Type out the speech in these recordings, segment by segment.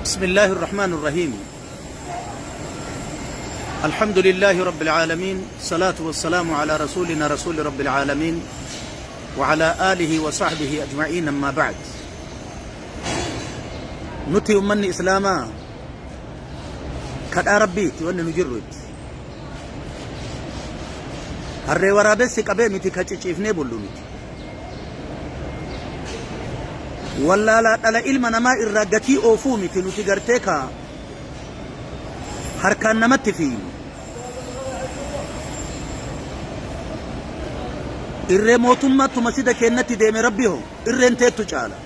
بسم الله الرحمن الرحيم الحمد لله رب العالمين الصلاة والسلام على رسولنا رسول رب العالمين وعلى آله وصحبه أجمعين أما بعد نتي أمني إسلاما كدا ربي توني نجرد harree waraabessi qabee miti ka ciciifnee bullu miti. Wallaalaa dhala ilma namaa irraa gatii oofuu miti nuti gartee ka harkaan namatti fiinu. Irree mootummaattu masida keennatti deeme rabbi hoo irreen teettu caala.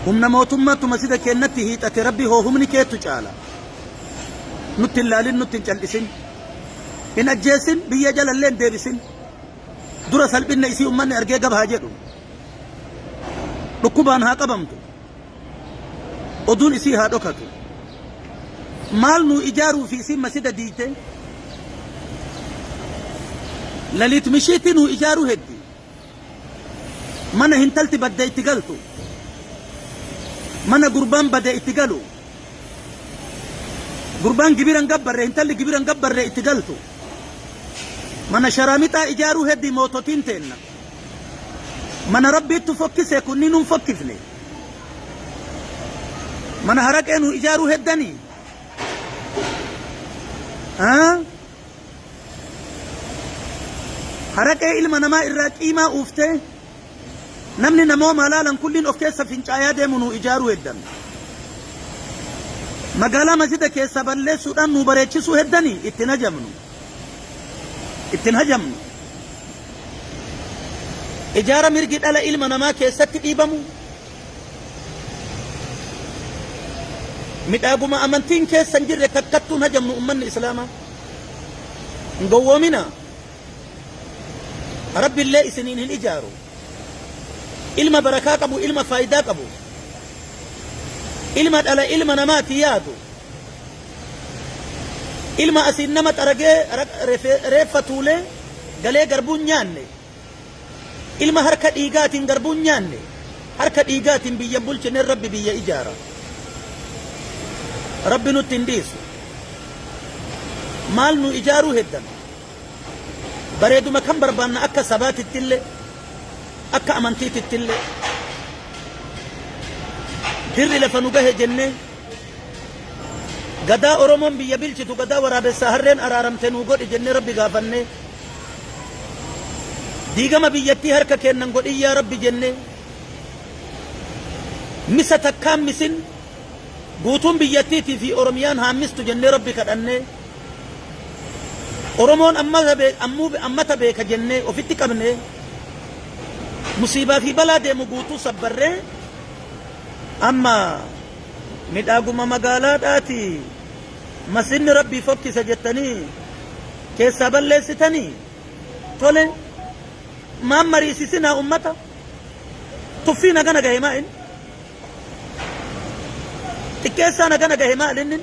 Humna mootummaattu masida keennatti hiixate rabbi hoo humni keettu caala. Nutti hin laalin nutti hin cal'isin. Hin ajjeesin biyya jalallee hin deebisin. Dura salphinna isii ummanni argee gab haa jedhu. Dhukkubaan haa qabamtu. Oduun isii haa dhokatu. Maal nuu ijaaruu fi isiin masida diigte? Laliit mishiitti nuu ijaaruu heddi. Mana hintalti badde itti galtu. Mana gurbaan bade itti galu. Gurbaan gibira hin gabbarre hintalli gibira hin gabbarre itti galtu. Mana sharaamixaa ijaaruu heddi moototiin teenna. Mana Rabbiittu fokkise kunniin hin fokkifne. Mana haraqee nu ijaaruu heddanii. Haraqee ilma namaa irraa qiimaa uuftee namni namoomaa laalan kulliin of keessa fincaayaa deemu nuu ijaaruu heddan. Magaalaa masjida keessaa balleessuudhaan nuu bareechisuu heddanii ittiin hajamnu. Ittiin hajamnu. Ijaara mirgi dhala ilma namaa keessatti dhiibamu midhaaguma amantiin keessa hin jirre takkattuun hajamnu ummanni islaamaa. Hin gowwoominaa. Rabbillee isiniin hin ijaaru. Ilma barakaa qabu, ilma faayidaa qabu. Ilma dhala ilma namaati yaadu. Ilma asiin nama xaragee reeffa tuulee galee garbuun nyaanne. Ilma harka dhiigaatiin garbuun nyaanne. Harka dhiigaatiin biyya hin bulchine Rabbi biyya ijaara. Rabbi nutti hin dhiisu. Maal nu ijaaruu heddan? Bareeduma kam barbaanna akka sabaatittillee, akka amantiitittillee. Dirri lafa nu gahe jennee gadaa Oromoon biyya bilchitu gadaa waraabessaa harreen araaramte nuu godhi jennee Rabbi gaafannee diigama biyyattii harka keennan godhin yaa Rabbi jennee misa takkaan misin guutuun biyyattiitii fi Oromiyaan haa mistu jennee Rabbi kadhannee Oromoon ammata beeka jennee ofitti qabnee musiibaa fi balaa deemu guutuu sabbarree amma midhaaguma magaalaadhaati masjidni Rabbii fokkisa jettanii keessaa balleessitanii tole maan mariisisinaa ummata tuffiin hagana gahe maa inni xiqqeessaan hagana gahe maal inni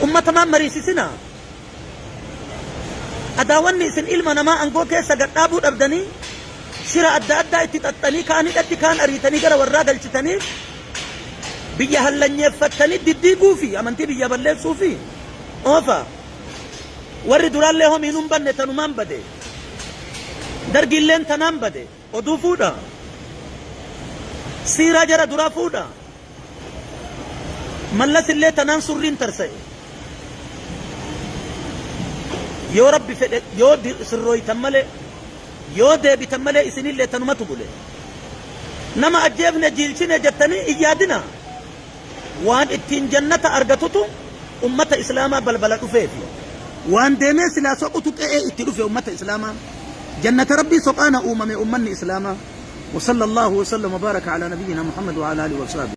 Ummata maan mariisisinaa? Adaawanni isin ilma namaa angoo keessa gad dhaabuu dhabdanii shira adda addaa itti xaxxanii kaan hidhatti kaan ariitanii gara warraa galchitaniif biyya hallanyeeffattanii diddiiguufi amantii biyya balleessuufi oofa. Warri duraallee homiin hin banne tanumaan bade. Dargiilleen tanaan bade. Oduu fuudha. Siiraa jara duraa fuudha. Mallas illee tanaan surriin tarsa'e. Yoo Rabbi fedhe yoo sirrooytan malee yoo deebitan malee isinillee tanumatu bule. Nama ajjeefne jiilchine jettanii hin yaadina. Waan ittiin jannata argatutu ummata islaamaa balbala dhufeefi. Waan deemee silaa soqutu qe'ee itti dhufe ummata islaamaa. Jannata Rabbii soqaana uumame ummanni islaamaa. Wa sallallahu wa sallam wa baraka ala nabiyyina Muhammad wa ala alihi wa sahbihi.